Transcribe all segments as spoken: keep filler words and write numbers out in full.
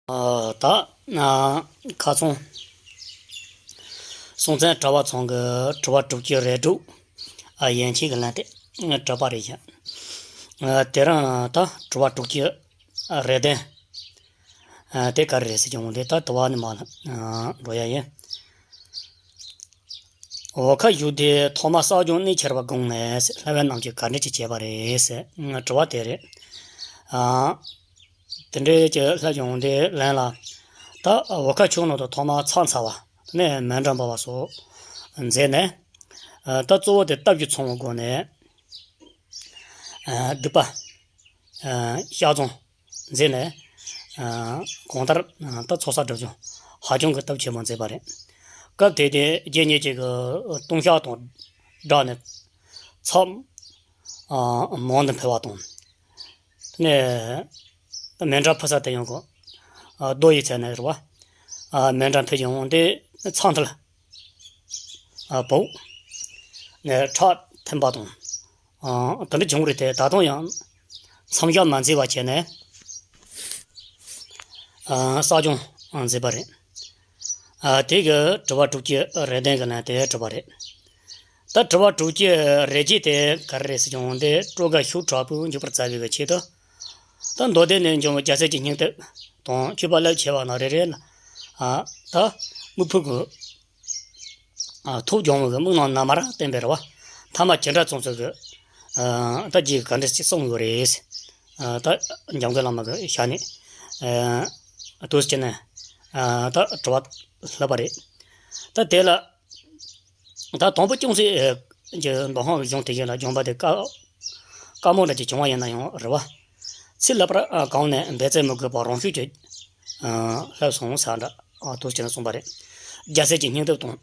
ཨ། ད་ཨ་ཁ་ཚོན་སྲོང་བཙན་གྲགས་པ་ཚང་གི་དྲི་བ་དྲུག་ཅུ་རེ་དྲུག་ཨ་ཡན་ཆད་ཀྱི་ལན་དེ་གྲུབ་པ་རེད་ཤག་ཨ་དེ་རིང་ད་དྲི་བ་དྲུག་ཅུ་རེ་བདུན་ཨ་དེ་ག་རེ་རེད་ཟེར་གྱི་འོང་དེ། ད་དྲི་བ་ནི་མ་ལ་ཨ་འགྲོ་ཡ་ཡིན། འོལ་ཁ་བཞུགས་དུས་ཐོག་མར་གསག་སྦྱོང་གནས་ཁྱེར་བ་དགོངས་ནས་ལྷ་བན་རྣམས་ཀྱིས་ག་འདྲ་ཅིག་བྱས་པ་རེད་ཟེར་དྲི་བ་དེ་རེད། ཨ། དེ་འདྲའི་ཀྱི་ལྷ་བྱུང་དེ་ལན་ལ། ད་འོལ་ཁ་ཕྱོགས་ནང་དུ་ཐོག་མར་ཚ་ཚ་བ་ནས་མཎྜལ་འབུལ་བ་སོགས་མཛད་ནས། ཨ། ད་གཙོ་བོ་དེ་སྟབས་ཀྱིས་མཚུངས་པའི་སྒོ་ནས། ཨ། སྡིག་པ། ཨ། བཤགས་སྦྱོང་མཛད་ནས། ཨ། གང་ལྟར་ད་ཚོགས་བསགས་སྒྲིབ་སྦྱོང་ཧ་ཅང་གི་སྟོབས་ཆེན་པོ་མཛད་པ་རེད། སྐབས་དེ་དུས་རྗེ་ཉིད་ཀྱི་ལྟུང་བཤགས་དང་སྦྲགས་ནས་ཚབ་ཨ་མང་དུ་འཕེལ་བ་དང་། དེ་ནས་མཎྜལ་ཕུལ་ས་དེ་ཡང་གོ། ཨ། རྡོ་ཡི་ཚད་ནས་རེད་བ། ཨ། མཎྜལ་ཕུལ་ཡོང་དེ་ཚང་མཐིལ། ཨ། བུག་ནས་ཁྲག་ཐོན་པ་དང་། ཨ། དེ་འདྲ་བྱུང་རེད་དེ། ད་དུང་ཡང་མཚམས་བཞག་མ་མཛད་པ་བྱས་ནས། ཨ། གསག་སྦྱོང་མཛད་པ་རེད། ཨ། དེ་གི་དྲི་བ་དྲུག་ཅུ་རེ་བདུན་གི་ལན་དེ་གྲུབ་པ་རེད། ད་དྲི་བ་དྲུག་ཅུ་རེ་བརྒྱད་དེ་ག་རེ་རེད་ཟེར་གྱི་འོང་དེ། སྤྲོ་དགའ་ཤུགས་དྲག་པོས་འཇུག་པར་བྱ་བའི་ཆེད་དུ། ད་མདོ་སྡེ་ནས་འབྱུང་བའི་རྒྱལ་སྲས་ཀྱི་སྙིང་སྟོབས་དང་། མཆོད་པ་རླབས་ཆེ་བ་རྣམས་རེ་རེ་ལ། ཨ། ད་དམིགས་ཕུག་གི། ཨ། ཐུགས་སྦྱོང་བའི་དམིགས་རྣམ་རྣལ་མར་བསྟན་པ་རེད་བ། ཐ་མ་ཇི་འདྲ་ཙམ་ཞིག་གི། ཨ། ད་རྗེས་ག་འདྲ་ཞིག་གསུངས་ཡོད་རེད། ཨ། ད་འཇམ་མགོན་བླ་མ་གི་ཞལ་ནས། ཨ། འདུག་སེ་བྱས་ནས། ཨ། ད་དྲི་བ་ལྷག་པ་རེད། ད་དེ་ལ། ད་དང་པོ་ཅུང་ཟད་ཀྱི་མདོ་སྔགས་ཀྱི་གཞུང་དེ་བཞིན་ལ་སྦྱོང་བ་དེ་དཀའ་དཀའ་མོ་འདྲ་ཅིག་བྱུང་བ་ཡིན་ན་ཡང་རེད་བ། ཚིག་ལྷག་པར་གང་ནས་འབད་བརྩོན་མི་དགོས་པར་རང་ཤུགས་ཀྱིས་ལྷབ་སོང་ས་འདྲ་འདུག་སེ་བྱས་ནས་གསུངས་པ་རེད། རྒྱལ་སྲས་ཀྱི་སྙིང་སྟོབས་དང་།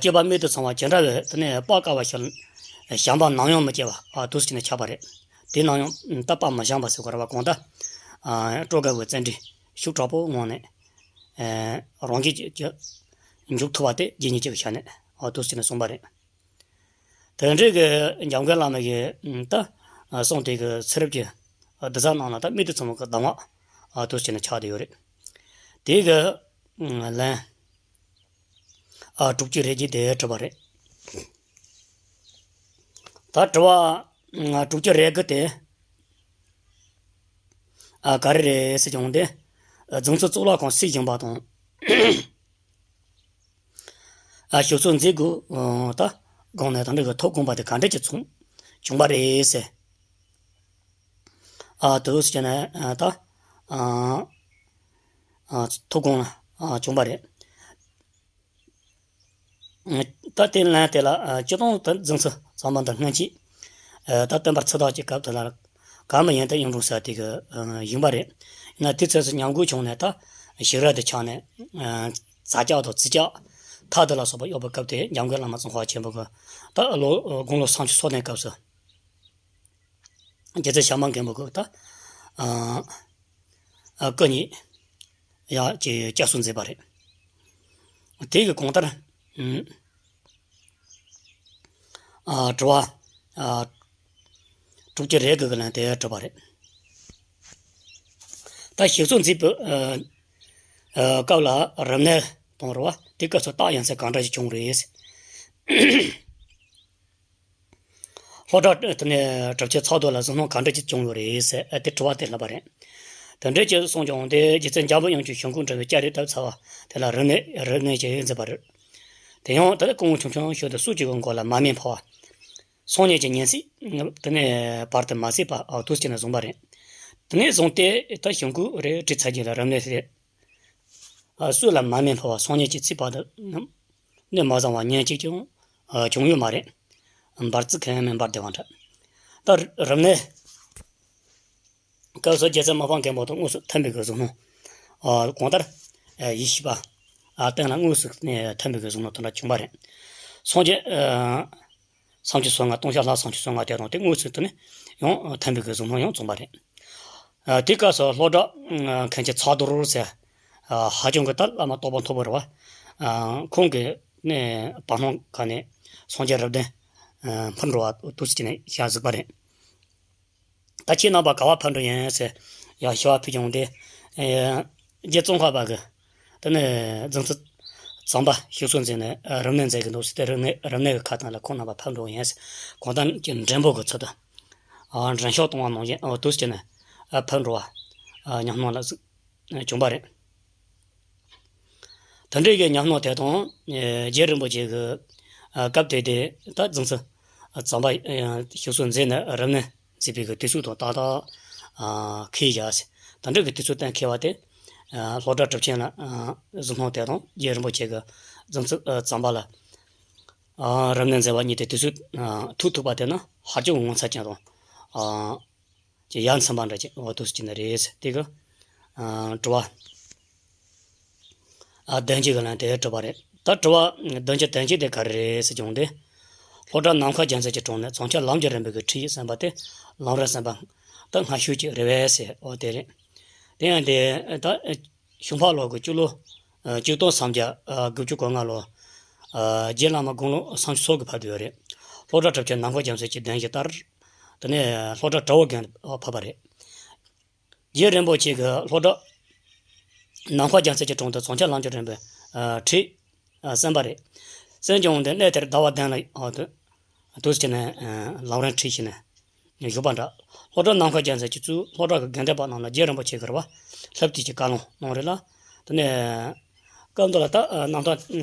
སྤྱོད་པ་རྨད་དུ་སོང་བ་ཇི་འདྲ་བས་དེ་ནས་དཔག་དཀའ་བ་ཞིག་བྱམས་པ་ནམ་ཡང་མི་སྐྱེ་བ་འདུག་སེ་བྱས་ནས་ཆགས་པ་རེད། དེ་ནམ་ཡང་ད་དཔག་མི་བྱམས་པ་ཟེར་དགོས་རེད་བ། གང་ལྟར་སྤྲོ་དགའ་བའི་བརྩོན་འགྲུས་ཤུགས་དྲག་པོའི་ངང་ནས། ཨ། རང་རྒྱུད་ཀྱི་འཇུག་ཐུབ་པ་དེ་རྗེ་ཉིད་ཀྱི་ཞལ་ནས་འདུག་སེ་བྱས་ནས་གསུངས་པ་རེད། དེ་འདྲའི་གི་འཇམ་མགོན་བླ་མ་གི་ད་གསུང་དེ་གི་ཚེ་རབས་ཀྱི་གདུལ་བྱ་རྣམས་ལ་ད་རྨད་དུ་བྱུང་བའི་གདམས་ངག་འདུག་སེ་བྱས་ནས་ཆགས་བསྡད་ཡོད་རེད། དེ་གི་ལན། ཨ། དྲུག་ཅུ་རེ་བརྒྱད་དེ་གྲུབ་པ་རེད། ད་དྲི་བ་ཨ་དྲུག་ཅུ་རེ་དགུ་དེ། ཨ། ག་རེ་རེད་ཟེར་གྱི་འོང་དེ། རྫུན་ཚོད་གཙུག་ལག་ཁང་གསེར་བཞེངས་པ་དང་། ཨ། ཞིག་གསོ་མཛད་དགོས། ཨ། ད་དགོངས་ནས་ད་འདི་གི་ཐུགས་དགོངས་པ་དེ་ག་འདྲ་ཅིག་བྱུང་བྱུང་བ་རེད་ཟེར། ཨ། དེ་ཟེར་ནས་ཨ་ད་ཨ་ཨ་ཐུགས་དགོངས་ལ་ཨ་བྱུང་བ་རེད། ད་དེ་ལན་དེ་ལ་ཨ་སྤྱིར་བཏང་དུ་རྫུན་ཚོད་གཙང་མ་འདི་སྔོན་ཆད་ཨ་ད་སྟོན་པར་ཚེ་ཐག་གི་སྐབས་དེ་ལ་གར་མི་ཡོང་དུ་ཡོང་འགྲོ་ས་དེ་གི་ཨ་ཡིན་པ་རེད། ཡིན་ན་དེ་ཚོས་སུ་ཉམས་རྒུད་བྱུང་ནས་ད་ཞིག་རལ་དུ་ཆགས་ནས་ཨ་ཛ་ལྕག་དང་ཙི་ལྕག་ཐག་དེ་ལ་སོགས་པ་གཡོགས་པའི་སྐབས་དེ་འཇམ་མགོན་བླ་མ་ཙོང་ཁ་པ་ཆེན་པོ་གི་ད་ལོ་དགུང་ལོ་སུམ་ཅུ་སོ་བདུན་སྐབས་སུ། རྗེ་བཙུན་ཞྭ་དམར་མགོན་པོ་གི་ད་ཨ་ཨ་སྐུ་ཉིད་ཡང་ཅིག་བསྐྱར་གསོ་མཛད་པ་རེད། དེ་གི་གོང་ལྟར་ཨ་དྲི་བ་ཨ་དྲུག་ཅུ་རེ་དགུ་གི་ལན་དེ་གྲུབ་པ་རེད། ད་ཞིག་གསོ་མཛད་པའི་ཨ་ཨ་སྐབས་ལ་རབ་གནས་དང་རེད་བ། དེ་སྐབས་སུ་རྟགས་ཡིན་ཚད་གང་འདྲ་ཞིག་བྱུང་རེད། ལྷོ་བྲག་དེ་ནས་གྲུབ་ཆེན་ཚོགས་འདུ་ལ་གཟིགས་སྣང་ག་འདྲ་ཅིག་བྱུང་ཡོད་རེད་ཟེར་ཨ་དེ་དྲི་བ་དེ་ལྷག་པ་རེད། དེ་འདྲའི་ཅིག་གསུངས་ཀྱང་དེ་རྗེ་བཙུན་འཇམ་དཔལ་དབྱངས་ཀྱིས་ཞིང་ཁམས་འགྲོ་བའི་སྐྱ་རེངས་བཏབ་ཚར་བ་དེ་ལ་རིམས་ནད་རིམས་ནད་ཅིག་མཛད་པ་རེད། དེ་ཡང་ད་ལྟ་སྐུ་ངོ་ཆུང་ཆུང་ཞིག་ཏུ་སྲོག་གཅོད་པའི་མགོ་ལ་མར་མེ་འཕུར་བ། སང་ཉིན་གྱི་ཉིན་སྲིབ་དེ་ནས་བར་དུ་མ་ཟད་པ་ཨ་འདུག་སེ་བྱས་ནས་བཟུང་བ་རེད། དེ་ནས་བཟུང་སྟེ་ད་ཞིང་ཁམས་རེ་དྲུད་ཚར་རྗེས་ལ་རིམས་ནད་དེ། ཨ་སྲོག་ལ་མར་མེ་འཕུར་བ་སང་ཉིན་གྱི་ཚེ་བར་དུ་ནད་མ་བཟང་བ་ཉིན་གཅིག་ཀྱང་ཨ་བྱུང་ཡོད་མ་རེད། འབར་རྩི་ཁེངས་མེད་འབར་བདེ་བ་འདྲ། ད་རིམས་ནད་སྐབས་སུ་རྗེ་བཙུན་མི་ཕམ་མགོན་པོ་དང་དངོས་སུ་ཐིམ་པའི་གི་གཟིགས་སྣང་། ཨ་གང་ལྟར་ཨ་ཡེ་ཤེས་པ་ཨ་སྟེང་ལ་དངོས་སུ་ནས་ཐིམ་པའི་གི་གཟིགས་སྣང་དེ་འདྲ་བྱུང་བ་རེད། སངས་རྒྱས་ཨ་སུམ་ཅུ་སོ་ལྔ་ལྟུང་བཤགས་ལྷ་སུམ་ཅུ་སོ་ལྔ་དེ་དང་དེ་དངོས་སུ་དེ་ནས་ཡང་ཐིམ་པའི་གི་གཟིགས་སྣང་ཡང་བྱུང་བ་རེད། ཨ་དེ་སྐབས་སུ་ལྷོ་བྲག་ཨ་མཁན་ཆེན་ཚོགས་རྡོར་ཟེར་ཨ་ཧ་ཅང་གི་ད་བླ་མ་རྟོགས་པ་མཐོ་པོ་རེད་བ། ཨ་ཁོང་གིས་ནས་བར་སྣང་ཁ་ནས་སངས་རྒྱས་རབ་བདུན་ཨ་འཕུར་འགྲོ་བ་འདུག་སེ་བྱས་ནས་ཞལ་གཟིགས་པ་རེད། ད་ཁྱེད་རྣམ་པ་ག་བ་འཕུར་འགྲོ་ཡིན་ཟེར་ ཡང་ཞུ་བ་ཕུལ་ཀྱང་དེ། རྗེ་ཙོང་ཁ་པ་གི་དེ་ནས་རྫིང་རྩེ་གཙང་པ་བཞུགས་སོ་མཛད་ནས་རབ་གནས་མཛད་ཀྱི་འདུག་ཟེར་ཏེ། རབ་གནས་རབ་གནས་ཀྱི་ཁ་ཐང་ལ་ཁོང་རྣམ་པ་ཕེབས་འགྲོ་ཡིན་ཟེར། གང་ལྟར་གྱི་མགྲོན་པོ་གི་ཚུལ་དུ་མགྲོན་ཤོག་གཏོང་བ་ནང་བཞིན་འོ་འདུག་སེ་བྱས་ནས་ཕེབས་འགྲོ་བ་ཉམས་སྣང་ལ་བྱུང་བ་རེད། དེ་འདྲའི་གི་ཉམས་སྣང་དེ་དང་། རྗེ་རིན་པོ་ཆེ་གི་སྐབས་དེ་དེ་ད་རྫིང་རྩེ་གཙང་པ་བཞུགས་སོ་མཛད་ནས་རབ་གནས་མཛད་པའི་གི་དུས་ཚོད་དང་ཏག་ཏག་འཁེལ་བཞག་ཟེར། དེ་འདྲའི་གི་དུས་ཚོད་གཏན་འཁེལ་བ་དེ། སློབ་གྲྭ་གྲུབ་ཆེན་ལ་གཟིགས་སྣང་དེ་དང་རྗེ་རིན་པོ་ཆེ་གི་རྫིང་རྩེ་གཙང་པ་ལ་རབ་གནས་མཛད་པ་གཉིས་དེ་དུས་ཚོད་ཐུག་ཐུབ་པ་དེ་ནི་ཧ་ཅང་ངོ་མཚར་ཅན་དང་། ཅིག་ཡ་མཚན་པ་འདྲ་ཅིག་འོ་འདུག་སེ་བྱས་ནས་རེད་ཟེར། དེ་གི་དྲི་བ། ཨ་བདུན་གྱི་ལན་དེ་དྲི་བ་རེད། ད་དྲི་བ་བདུན་གྱི་དོན་གཅིག་དེ་ག་རེ་རེད་ཟེར་བྱུང་སྟེ། སློབ་གྲྭ་ནམ་མཁའ་རྒྱལ་མཚན་གྱི་དྲུང་ནས་བྱང་ཆུབ་ལམ་གྱི་རིམ་པའི་གི་ཁྲིད་ཡིག་གསན་པ་དེ་ལམ་རིམ་གསན་པ་ད་སྔ་ཤོས་ཅིག་རེད་པས་ཟེར། འོ་དེ་རེད། དེ་ཡང་དེ་ད་ཞུང་ཕག་ལོ་གི་སྤྱི་ལོ་ཨ་གཅིག་སྟོང་སུམ་བརྒྱ་ཨ་དགུ་བཅུ་གོ་ལྔ་ལོ། ཨ་རྗེ་བླ་མ་དགུང་ལོ་སུམ་ཅུ་སོ་དགུ་བར་དུ་ཡོད་རེད། སློབ་གྲྭ་གྲུབ་ཆེན་ནམ་མཁའ་རྒྱལ་མཚན་གྱི་གདན་ཞུ་ལྟར། དེ་ནས་སློབ་གྲྭ་བྲག་འོག་རྒན་ཕབ་པ་རེད། རྗེ་རིན་པོ་ཆེ་གིས་སློབ་གྲྭ་ནམ་མཁའ་རྒྱལ་མཚན་གྱི་དྲུང་དུ་བྱང་ཆུབ་ལམ་གྱི་རིམ་པའི་ཨ་ཁྲིད་ཨ་གསན་པ་རེད། གསན་བྱུང་སྟེ་གནས་དེར་ཟླ་བ་བདུན་ལ་ཨ་དུ་དུས་ཕྱིན་ནས་ཨ་ལམ་རིམ་ཁྲིད་བྱས་ནས་བཞུགས་པ་འདྲ། སློབ་གྲྭ་ནམ་མཁའ་རྒྱལ་མཚན་གྱིས་གཙོས་སློབ་གྲྭ་གི་དགེ་འདུན་པ་རྣམས་ལ་རྗེ་རིན་པོ་ཆེ་གིས་རེད་བ། ལྷ་བདུད་ཀྱི་བཀའ་ལུང་གནང་རེད་ལ། དེ་ནས་སྐབས་འདི་ལ་ད་ཨ་རྣམ་ཐར་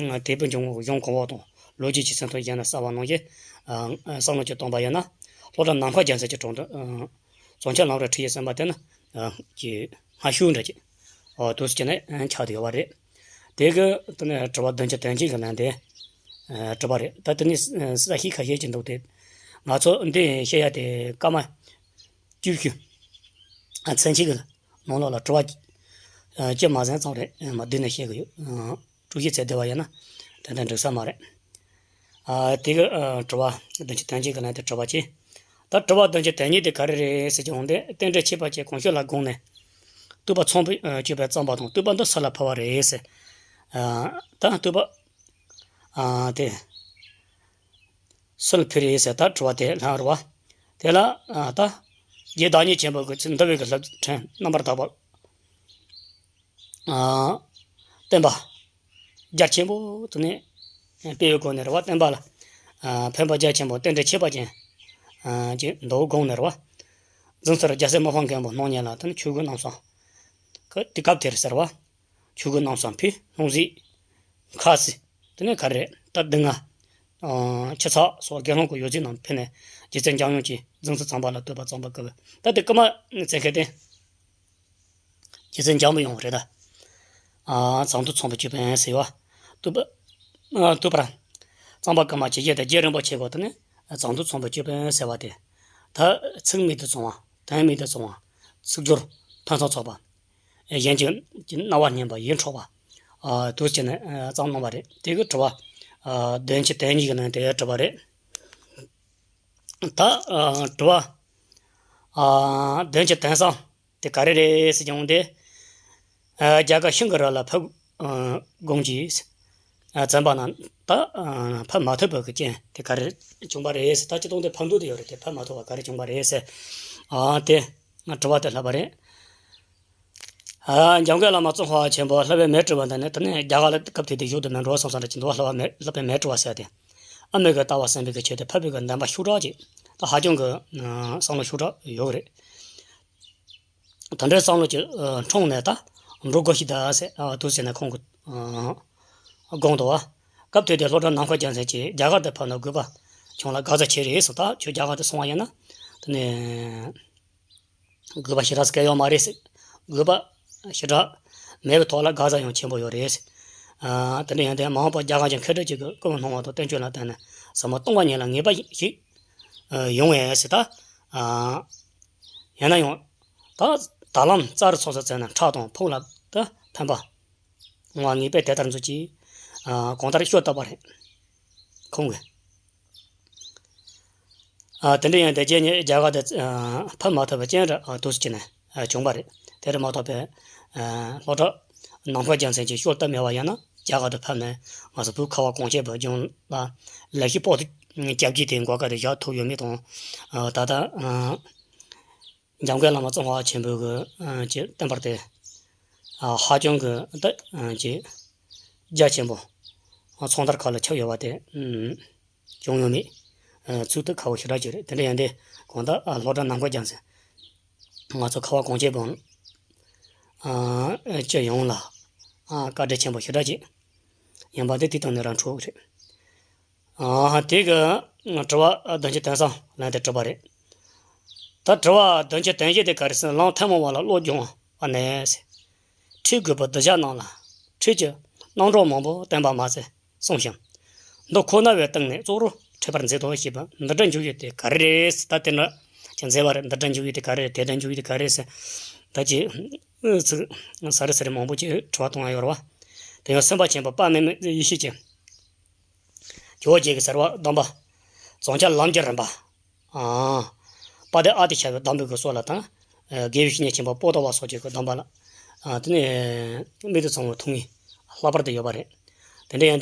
དེད་དཔོན་འབྱུང་པོ་གཞུང་གོང་འོག་དང་ལོ་རྒྱུས་ཀྱི་ཚན་ཐོ་གཞན་ལ་གསལ་བ་ནང་བཞིན་ཨ་བསམ་བློ་ཅིག་བཏང་པ་ཡིན་ན། སློབ་གྲྭ་ནམ་མཁའ་རྒྱལ་མཚན་གྱི་དྲུང་དུ་ཨ་བྱང་ཆུབ་ལམ་རིམ་ཁྲིད་ཡིག་གསན་པ་དེ་ནི་ཨ་ཀྱི་སྔ་ཤོས་འདྲ་ཅིག་ཨ་འདུག་སེ་བྱས་ནས་ཨ་ཆགས་བསྡད་ཡོད་པ་རེད། དེ་གི་དེ་ནས་དྲི་བ་བདུན་ཅུ་དོན་གཅིག་གི་ལན་དེ་ཨ་དྲི་བ་རེད། ད་དེ་ནས་ཨ་གསལ་བཤད་ཁ་ཤས་ཅིག་འདུག་སྟེ། ང་ཚོ་འདི་བཤད་ཡ་དེ་སྐར་མ་བཅུ་བཞི་ཨ་ཚན་གཅིག་གི་ནང་ལོགས་ལ་དྲི་བ་ཨ་བཅུ་མ་ཟིན་ཙམ་རེད། ཨ་མ་བསྡུས་ནས་བཤད་གི་ཡོད། ཨ་དྲུག་བཞི་ཚད་བསྡུས་པ་ཡིན་ན་ཏན་ཏན་འགྲིག་ས་མ་རེད། ཨ་དེ་གི་ཨ་དྲི་བ་བདུན་ཅུ་དོན་གཅིག་གི་ལན་དེ་དྲི་བ་གཅིག་ད་དྲི་བ་བདུན་ཅུ་དོན་གཉིས་དེ་ག་རེ་རེད་ཟེར་གྱི་འོང་དེ། རྟེན་འབྲེལ་ཁྱད་པར་ཅན་གང་ཞིག་ལ་དགོངས་ནས་བསྟོད་པ་ཚངས་པའི་ཨ་སྤྱོད་པས་བརྩམས་པ་དང་། བསྟོད་པ་འདི་སུ་ལ་ཕུལ་བ་རེད་ཟེར། ཨ་ད་བསྟོད་པ་ཨ་དེ་སུ་ལ་ཕུལ་རེད་ཟེར་ད་དྲི་བ་དེ་ལྷག་རེད་བ། དེ་ལ་ཨ་ད་རྗེ་བདག་ཉིད་ཆེན་པོ་གི་ཚུལ་འདུལ་བའི་གི་སློབ་ཚན་རྣམ་པར་དག་པ། ཨ་བསྟན་པ་རྒྱ་ཆེན་པོ་དེ་ནས་སྤེལ་བའི་སྒོ་ནས་རེད་བ། བསྟན་པ་ལ་ཨ་ཕན་པ་རྒྱ་ཆེན་པོ་རྟེན་འབྲེལ་ཁྱད་པར་ཅན་ཨ་ཅིག་འདུག་དགོངས་ནས་རེད་བ། རྫིང་རྩེར་རྒྱལ་སྲས་མི་ཕམ་མགོན་པོ་སྣང་བརྙེས་ལ། དེ་ནས་ཆོས་གོས་རྣམ་གསུམ་གི་དེ་སྐབས་དེར་ཟེར་བ། ཆོས་གོས་རྣམ་གསུམ་ཕུད། སྣང་སྲིད་མཁར་སྲིད་དེ་ནས་ག་རེ་རེད་ད་སྡུག་བསྔལ་ཨ་ཕྱི་ཚ་སོགས་དགེ་སློང་གི་ཡོ་བྱད་རྣམས་ཕུལ་ནས་རྗེ་བཙུན་འཇམ་དབྱངས་ཀྱིས་རྫིང་རྩེ་གཙང་པ་ལ་བསྟོད་པ་བརྩམས་པ་སྐབས། ད་དེ་སྐར་མ་ཚན་ཁ་དེ། རྗེ་བཙུན་འཇམ་པའི་དབྱངས་རེད་ད། ཨ་གཙང་དུ་ཚངས་པའི་ཅོད་པན་ཟེར་བ། བསྟོད་པ། ཨ་བསྟོད་པར། གཙང་པ་ཀུན་མ་ཇི་བཞིན་དུ། རྗེ་རིན་པོ་ཆེ་གོ་དེ་ནི། གཙང་དུ་ཚངས་པའི་ཅོད་པན་ཟེར་བ་དེ། ད་ཚིག་མིག་ཏུ་སོང་བ། དོན་མིག་ཏུ་སོང་བ། ཚིག་སྦྱོར་ཕུན་སུམ་ཚོགས་པ། གཞན་གྱི་རྣ་བར་སྙན་པ་ཡིད་འཕྲོག་པ། ཨ་འདུག་སེ་བྱས་ནས་ཨ་བརྩམས་གནང་བ་རེད། དེ་གི་དྲི་བ། ཨ་བདུན་ཅུ་དོན་གཉིས་ཀྱི་ནང་དེ་དྲི་བ་རེད། ད་ཨ་དྲི་བ། ཨ་བདུན་ཅུ་དོན་གསུམ། དེ་ག་རེ་རེད་ཟེར་ཀྱང་དེ། ཨ་རྒྱ་གར་ཤིང་གི་རི་ལ་ཕེབས་ཨ་དགོངས་ཀྱིས། ཨ་བརྩམས་པ་ན་ད་ཨ་ཕེབས་མ་ཐུབ་པའི་གི་རྐྱེན་དེ་ག་རེ་བྱུང་བ་རེད་ཟེར། ད་སྤྱིར་བཏང་དེ་ཕེབས་འདོད་དེ་ཡོད་རེད་དེ། ཕེབས་མ་ཐུབ་པ་ག་རེ་བྱུང་བ་རེད་ཟེར། ཨ་དེ་ང་དྲི་བ་དེ་ལྷག་པ་རེད། ཨ་འཇམ་མགོན་བླ་མ་ཙོང་ཁ་པ་ཆེན་པོ་ལྷ་བའི་མེ་སྤྲུལ་པ་འདི་ནི་དེ་ནས་རྒྱ་གར་ལ་སྐབས་དེ་དུས་བཞུགས་འདུག་མེད་འགྲོ་བསམ་ས་རེད། ཅི་འདུག་བ་ལྷ་བ་མེ་ལྷ་བའི་མེ་སྤྲུལ་པ་ཟེར་ཏེ། ཨ་མི་གི་ལྟ་བ་གསན་པའི་གི་ཆེད་དུ་ཕེབས་པའི་གི་འདུན་པ་ཤུགས་དྲག་ཅིག་ད་ཧ་ཅང་གི་བསམ་བློ་ཤུགས་དྲག་ཡོད་གི་རེད། དེ་འདྲའི་བསམ་བློ་ཅིག་ཨ་འཁྲུངས་ནས་ད་འགྲོ་དགོས་ཤིག་ད་ཟེར་ཨ་འདུག་ཟེར་ནས་ཁོང་གིས་ཨ་དགོངས་འདུག་བ། སྐབས་དེ་དུས་སློབ་གྲྭ་ནམ་མཁའ་རྒྱལ་མཚན་གྱིས་རྒྱ་གར་དུ་ཕེབས་ན་དགོས་པ་བྱུང་ལ་དགག་བྱ་ཆེ་རེད་ཟེར། ད་ཁྱོད་རྒྱ་གར་དུ་སོང་བ་ཡིན་ན་དེ་ནས་དགོས་པ་ཞེ་དྲག་སྐལ་ཡོད་མ་རེད་ཟེར། དགོས་པ་ཞེ་དྲག་མེད་པའི་ཐོག་ལ་དགག་བྱ་ཡང་ཆེན་པོ་ཡོད་རེད་ཟེར། ཨ་དེ་འདྲ་ཡིན་དུས་མ་འོངས་པར་རྒྱ་གར་གྱི་མཁས་གྲུབ་ཅིག་གི་སྐུ་མི་སྣང་བ་དང་བསྟན་བཅོས་ལ་བརྟེན་ནས་ཟབ་མོ་སྟོང་པ་ཉིད་ལ་ངེས་པ་ཞིག་ཡོང་བས་ཟེར། ད་ཨ་ཡིན་ན་ཡང་ད་ད་ལམ་རྩ་རུ་ཚོགས་སུ་བཙལ་ནས་ཁྲག་དང་ཕུགས་ལ་ད་ཕན་པ་ངོ་ངེས་པས་དེ་ལྟར་མཛོད་ཅིག་ཨ་གང་ལྟར་ཤོ་ལྟ་བ་རེད། ཁོང་གིས། ཨ་དེ་འདྲ་ཡིན་དེ་རྗེས་ནས་རྒྱ་གར་དུ་ཨ་ཕེབས་མ་ཐུབ་པའི་རྐྱེན་རེད། ཨ་འདུག་སེ་བྱས་ནས་ཨ་བྱུང་བ་རེད། དེ་རེད་མ་གཏོགས་པའི་ཨ་སློབ་གྲྭ་ནམ་མཁའ་རྒྱལ་མཚན་གྱིས་ཤོ་ལྟ་མེད་པ་ཡིན་ན་རྒྱ་གར་དུ་ཕེབས་ནས་ང་ཚོ་བོད་ཁ་བ་གངས་ཅན་པའི་ལྗོངས་ལ་ལེགས་བཤད་སྤོ་ཏོ་རྒྱ་བསྒྱུར་དེ་འགོ་ཁ་དུ་བཞག་ཐུབ་ཡོད་མེད་དང་། ཨ་ད་ལྟ་ཨ་ འཇམ་མགོན་བླ་མ་ཙོང་ཁ་པ་ཆེན་པོའི་གི་ཨ་ཅེ་བསྟན་པར་དེ་ཨ་ཧ་ཅང་གི་ད་ཨ་ཅེ་རྒྱ་ཆེན་པོ་ཨ་ཚོང་དར་ཁག་ལ་ཁྱབ་ཡོད་པ་དེ་ཨ་བྱུང་ཡོད་མེད་ཨ་ཚུལ་དུ་ཁ་བོ་ཞེ་དྲག་ཅིག་རེད། དེ་འདྲ་ཡིན་དེ་གང་ལྟར་ཨ་སློབ་གྲྭ་ནང་ཁོ་རྒྱང་སེ་ང་ཚོ་ཁ་བ་གངས་ཅན་པ་ཨ་སྤྱི་ཡོངས་ལ་ཨ་བཀའ་དྲིན་ཆེན་པོ་ཞེ་དྲག་ཅིག་ཡིན་པ་དེ་དེ་སྟེང་ནས་རང་འཕྲོ་རེད། ཨ་དེ་གི་དྲི་བ་བདུན་ཅུ་དོན་གསུམ་ལན་དེ་གྲུབ་པ་རེད། ད་དྲི་བ་བདུན་ཅུ་དོན་བཞི་དེ་ག་རེ་ཟེར་ན། ལམ་ཐུན་མོང་བ་ལ་བློ་སྦྱོང་བ་ནས་ཟེར། ཁྲིད་དགོས་པའི་གདུལ་བྱ་རྣམས་ལ་ཁྲིད་ཀྱི་རྣམ་གྲངས་མང་པོ་བསྟན་པ་མ་ཟད་གསུངས་ཤིང་། འདི་ཁོ་ན་བའི་སྟེང་ནས་གཙོ་བོར་འཕྲད་པར་མཛད་དོ་ཞེས་པ་འདི་འདྲ་འཇུག་ཡུལ་དེ་ག་རེ་རེད་ཟེར། ད་དེ་འདྲ་ཅིག་མཛད་པ་རེད། འདི་འདྲ་འཇུག་ཡུལ་དེ་ག་རེ་རེད། དེ་འདྲ་འཇུག་ཡུལ་དེ་ག་རེ་རེད་ཟེར། ད་ཅིག་ཚིག་ས་རེ་ས་རེ་མང་པོ་ཅིག་དྲི་བ་གཏོང་ཡ་ཡོད་རེད་བ། དེ་ཡང་སེམས་དཔའ་ཆེན་པོ་དཔག་མེད་མའི་ཡེ་ཤེས་ཀྱི་ཇོ་བོ་རྗེ་གི་ཟེར་བ་གདམས་པ། བརྫོང་བྱ་ལམ་གྱི་རིམ་པ། ཨ། དཔལ་ལྡན་ཨ་ཏི་ཤ་བའི་གདམས་པའི་གི་སྲོལ་ལ་དང་། ཨ་དགེ་བའི་བཤེས་གཉེན་ཆེན་པོ་པོ་ཏོ་བ་སོགས་ཀྱི་གི་གདམས་པ་ལ། ཨ་དེ་ནས་མིག་ཏུ་ཚང་བའི་ཐུགས་ངེས་ལྷག་པར་དུ་ཡོད་པ་རེད། དེ་འདྲ་ཡང་དེ།